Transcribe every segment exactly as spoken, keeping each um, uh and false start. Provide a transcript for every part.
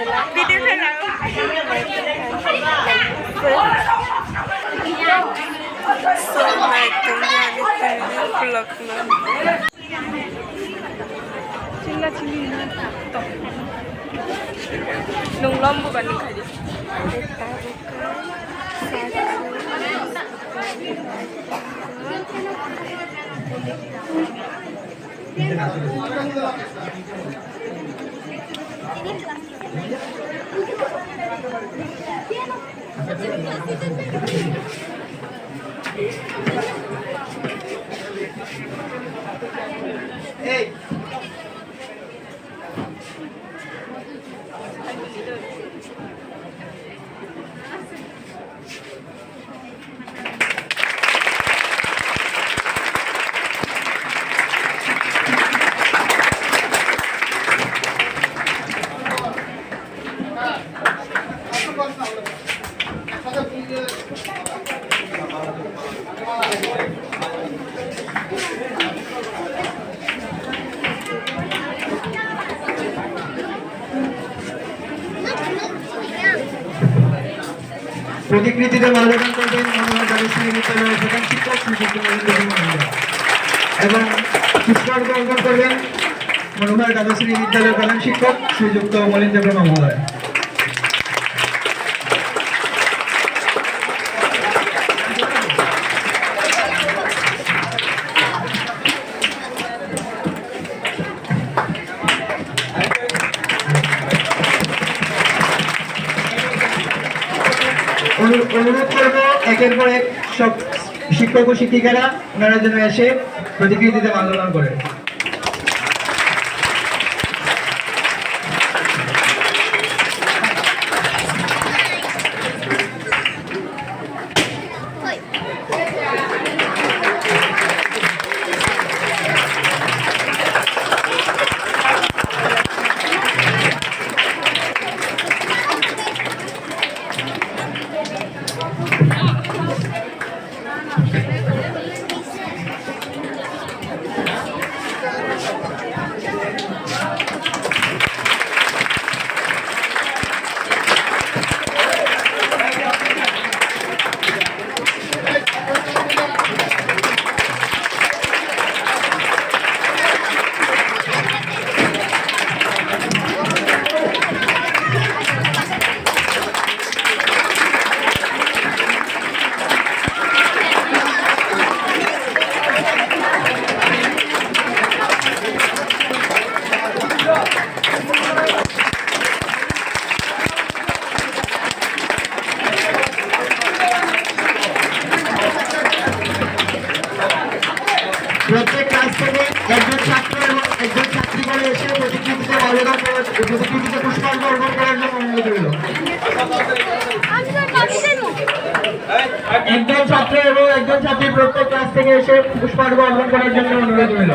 Video khailao. So, naitong yani tini vlog no. Chilla chilli na to. Nung lom bu bani khaidi. প্রতিকৃতিতে মাল্যদান করবেন মনোহর দ্বাদশ শ্রেণী বিদ্যালয়ের প্রধান শিক্ষক শ্রীযুক্ত মলিন দেববর্মা মহোদয় এবং পুষ্পার্ঘ্য অর্পণ করবেন মনোহর দ্বাদশ শ্রেণী বিদ্যালয়ের প্রধান শিক্ষক শ্রীযুক্ত মলিন দেববর্মা মহোদয়। অনু-, অনুরোধ করব একের পর এক সব শিক্ষক ও শিক্ষিকারা ওনারা যেন এসে প্রতিকৃতিতে মাল্যদান করেন। প্রত্যেক ক্লাস থেকে একজন ছাত্র এবং একজন ছাত্রী করে এসে প্রতিকৃতিতে মাল্যদান করে, প্রতিকৃতিতে পুষ্পার্ঘ্য অর্পণ করার জন্য অনুরোধ রইল। একজন ছাত্র এবং একজন ছাত্রী প্রত্যেক ক্লাস থেকে এসে পুষ্পার্ঘ্য অর্পণ করার জন্য অনুরোধ রইল।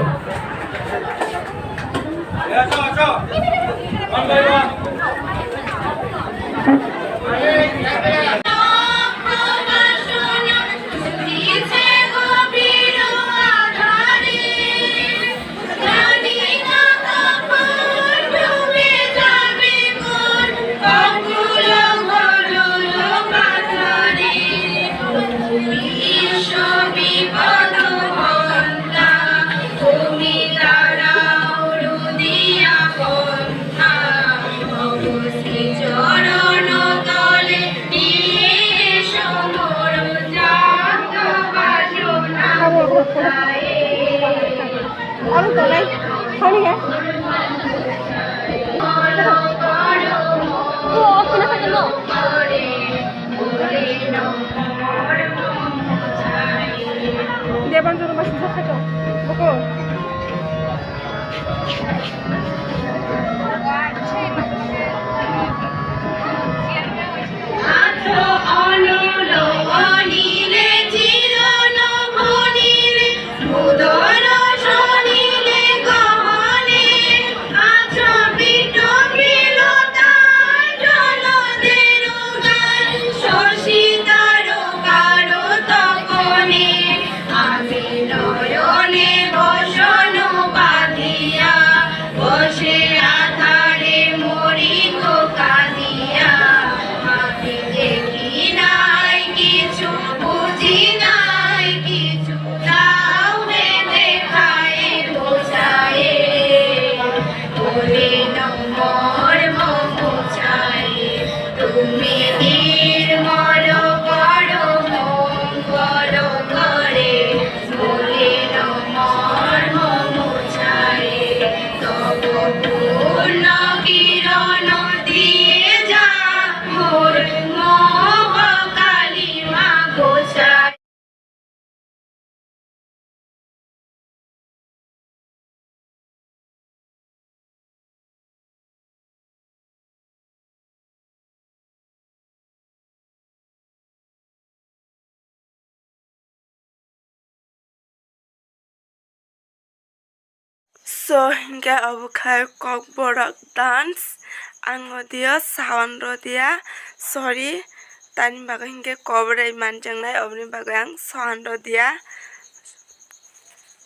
Aro tonai, thani he. O, o, kina khato no. Deban jono ba sisa khato. Boko. কর্ম বুঝায়। তুমি নির্মল করো, মঙ্গল করে, মলিন মর্ম বুঝায়। তব পূর্ণ কিরণ দিয়ে যা মোর মোহ কালিমা ঘোচায়। So, hinkhe obo khai Kokborok dance. Ang audio sound rw diya, sorry. Tani bagwi hinkhe Kokborok manjaknai, oboni bagwi ang sound rw diya.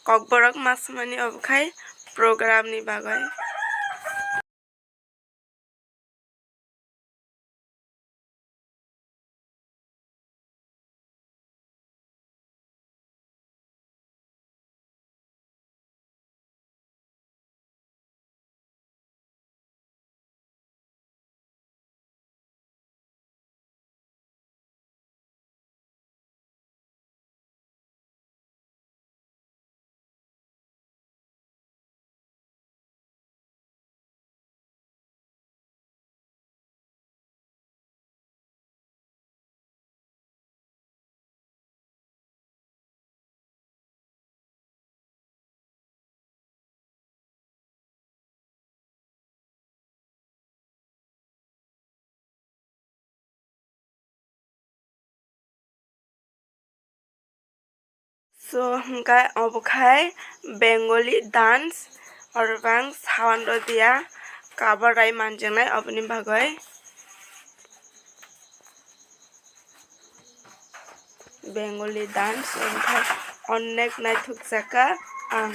Kokborok masmani obo khai program ni bagwi. So, hwnkhe obo khai Bengali dance, oro bang sound rw diya, cover rw manjaknai oboni bagwi. Bengali dance, obo khai onek naithok jaka ang.